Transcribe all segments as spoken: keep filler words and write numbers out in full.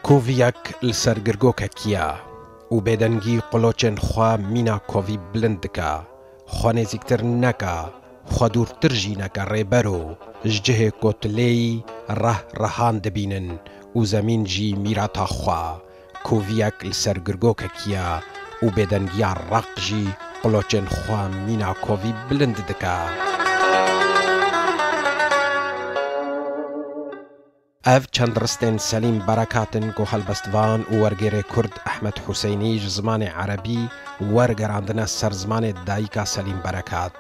Koviyek li ser girgokekî ye û bêdengî quloçên xwe mîna kovî bilind dike. Xwe nêzîktir neke, xwe dûrtir jî neke rêbero, ji cihê ku tu lê yî reh rehan dibînin û zemîn jî mîrata xwe. Koviyek li ser girgokekî ye û bêdengiya req jî quloçên xwe mîna kovî bilind dike. Ev çend ristên Selîm Berekat in ku helbestvan û wergêrê Kurd Ehmed Huseynî ji zimanê erebî wergerandine ser zimanê dayika Selîm Berekat.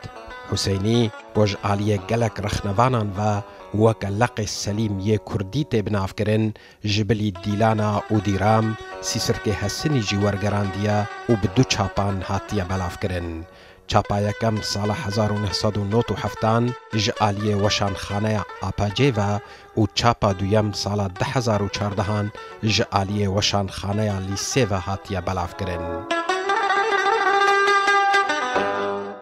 Huseynî ku ji aliyê gelek rexnevanan ve weke leqê Selîm yê Kurdî tê binavkirin, ji bilî Dîlana û Dîram, Sîsirkê Hesinî jî wergerandiye û bi du çapan hatiye belavkirin. Çapa yekem sala hezar û neh sed û nod û heftan ji aliyê Weşanxaneya A P C ve û çapa duyem sala du hezar û çardehan ji aliyê Weşanxaneya Lîsê ve hatiye belavkirin.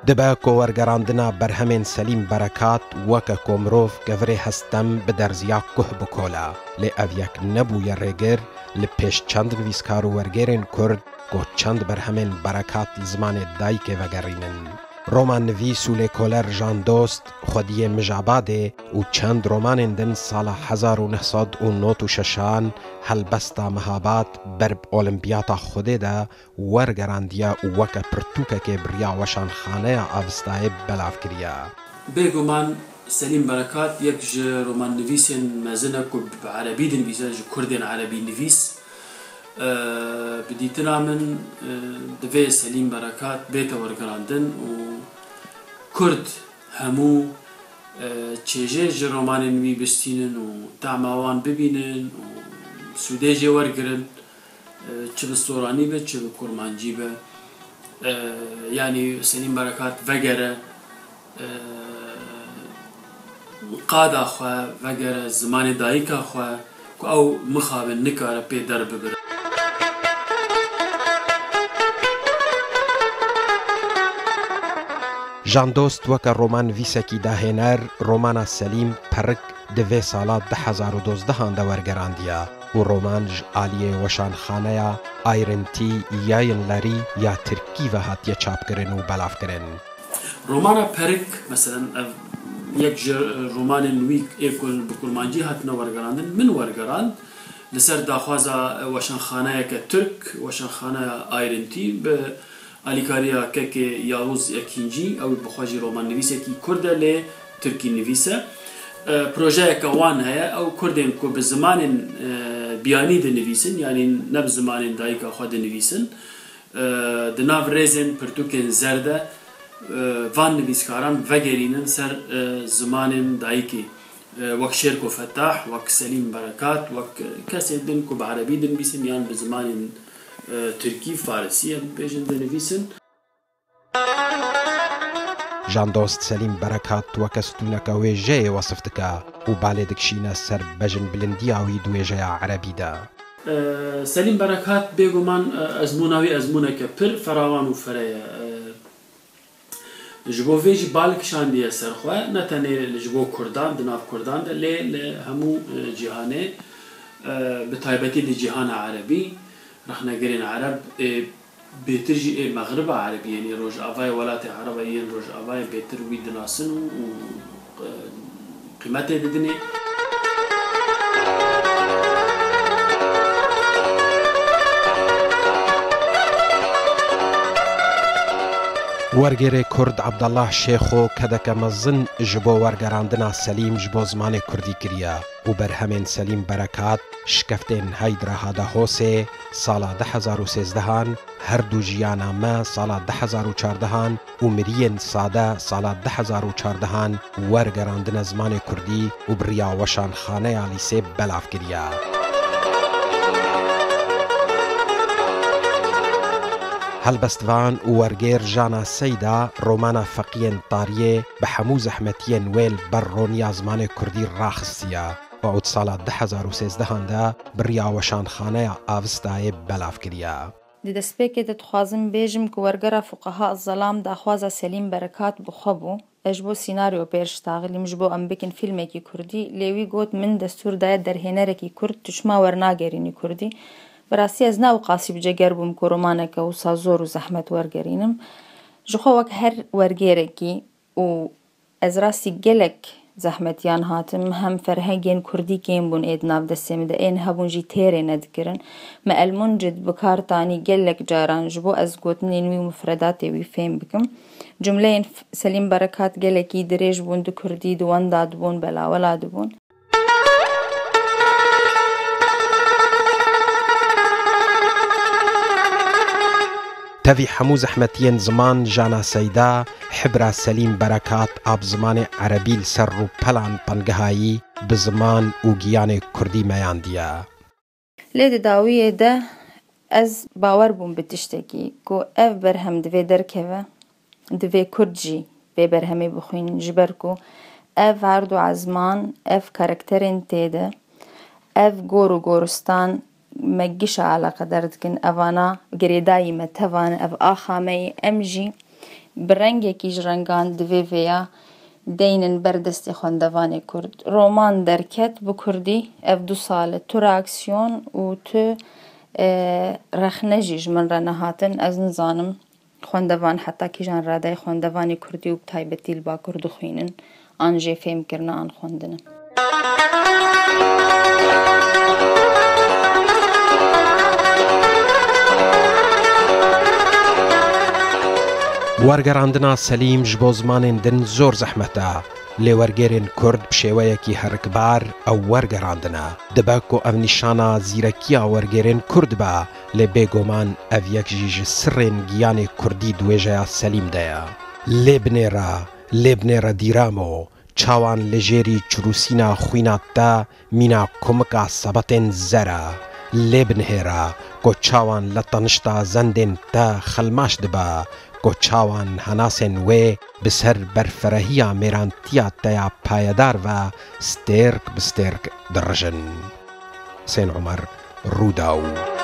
Dibe ku wergerandina berhemên Selîm Berekat weke ku mirov kevirê hestem bi derziya kuh bikole. Lê ev yek nebûye rêgir li pêş çend nivîskar û wergêrên Kurd ku çend berhemên Berekat li zimanê dayikê vegerînin. Romannivîs û lêkoler Jan Dost, xwediyê Mijabadê û çend romanên din sala hezar û neh sed û nod û şeşan helbesta Mehabad ber bi Olimpiyata Xwedê de wergerandiye û weke pirtûkekê bi riya Weşanxaneya Avistayê belav kiriye. Bêguman Selîm Berekat yek ji romannivîsên mezin e ku bi erebî dinivîse, ji kurdên erebî nivîs. E, bi dîtina min, e, divê Selîm Berekat bête wergerandin û kurd hemû, e, çêjê ji romanên wî bistînin û tehma wan bibînin û sûdê jê wergirin, e, çi bi soranî be, çi bi kurmancî be. E, yanî Selîm Berekat vegere, e, qada xwe, vegere zimanê dayika xwe, ku ew mixabin nikare pê derbibire. Jan Dost weke romannivîsekî dahêner, romana Selîm Perik di vê sala du hezar û dozdehan de wergerandiye û roman ji aliyê Weşanxaneya Ayrıntı Yayınları ya Tirkî ve hatiye çapkirin û belavkirin. Romana Perik, meselen, ev yek ji romanên wî ê ku bi kurmancî hatine wergerandin, min wergerand. Li ser daxwaza weşanxaneyeke Tirk, Weşanxaneya Ayrıntı, bi alîkariya kekê Yavuz Ekîncî, ew bi xwe jî romannivîsekî Kurd e, lê Tirkî nivîs e. E, projeyeke wan heye, ew Kurdên ku bi zimanên, e, biyanî dinivîsin, yanî ne bi zimanên dayika xwe dinivîsin, e, di nav rêzên pirtûkên zer de, e, van nivîskaran vegerînin ser, e, zimanên dayikê. E, wek Şêrko Fetah, wek Selîm Berekat, wek, e, kesên din ku bi erebî dinivîsin yan bi zimanên, e, tirkî, farisî em bêjin dinivîsin. Jan Dost Selîm Berekat weke stûneke wêjeyê wesif dike û balê dikişîne ser bejinbilindiya wî di wêjeya erebî de. E, Selîm Berekat bêguman, e, ezmûna wî ezmûneke pir ferawan û fere ye. E, Ji bo vê jî bal kişandiye ser xwe, ne tenê li ji bo Kurdan, di nav Kurdan de, lê li hemû, e, cîhanê, e, bi taybetî li cîhana erebî, rexnegerên ereb, ê bêtir jî ê Mexriba Erebî, yanî Rojavayê welatê Ereba yên Rojavayê bêtir wî dinasin û, û, e, qîmetê didinê. Wergêrê Kurd Abdallah Şêxo kedeke mezin ji bo wergerandina Selîm ji bo zimanê Kurdî kiriye û berhemên Selîm Berekat, Şikeftên Heydra Hadahosê, sala du hezar û sêzdehan, Her du jiyana me sala du hezar û çardehan û Miriyên Sade sala du hezar û çardehan wergerandine zimanê Kurdî û bi riya Weşanxaneya Lîsê belav kiriye. Helbestvan û wergêr Jana Seyda romana Feqiyên Tariyê bi hemû zehmetiyên wê li ber roniya zimanê Kurdî raxistiye û ew di sala du hezar û sêzdehan de bi riya Weşanxaneya Avistayê belav kiriye. Di destpêkê de dixwazim bêjim ku wergera Fuqaha Zelam daxwaza Selîm Berekat bi xwe bû. Ez ji bo sînaryo pêş taxilîm, ji bo em bikin fîlmekî kurdî, lê wî got, min destûr daye derhênerekî kurd, tu çima wernagerînî kurdî? Bi rastî ez ne ewqasî bi ceger bûm ku romaneke wisa zor û zehmet wergerînim. Ji xwe wek her wergêrekî û ez rastî gelek zehmetiyan hatim, hem ferhengên kurdî kêm bûn ê di nav destê min de, ên hebûn jî têrê nedikirin. Me elmuncid bi kar tanî gelek caran ji bo ez gotinên wî û mufredatê wî fêm bikim. Cumleyên F-, Selîm Berekat gelekî dirêj bûn, di kurdî, di wenda dibûn, belawela dibûn. Tevî hemû zehmetiyên ziman Jana Seyda, hibra Selîm Berekat a bi zimanê erebî li ser rûpelan pengehayî bi ziman û giyanê kurdî meyandiye. Lê di dawiyê de ez bawer bûm bi tiştekî ku ev berhem divê derkeve, divê kurd jî vê berhemê bixwînin, ji ber ku ev erd û ezman, ev karakterên tê de, ev gor û goristan me gişa eleqedar dikin, evana girêdayî me tevan, ev axa me yê, em jî bi rengekî ji rengan divê vêya deynin ber destê xwendevanê kurd. Roman derket bi kurdî, ev du sal e, tu reaksiyon û tu, e, rexne jî ji min re nehatin. Ez nizanim xwendevan heta kîjan radeyê xwendevanê kurdî û bi taybetî li Bakur dixwînin, an jê fêm kirine, an xwendine. Wergerandina Selîm ji bo zimanên din zor zehmet e, lê wergêrên kurd bi şêweyekî herikbar ew wergerandine. Dibe ku ev nîşana zîrekiya wergêrên kurd be, lê bêguman ev yek jî ji sirrên giyanê kurdî di wêjeya Selîm de ye. Lê binêre, lê binêre dîramo, çawan li jêrî çirûsîna xwîna te mîna kumika sebetên zer e. Lê binihêre ku çawan li tenişta zendên te xelmaş dibe, ku çawan henasên wê bi ser berferehiya mêrantiya te ya payedar ve stêrk bi stêrk dirijin. Husên Omer, Rûdaw.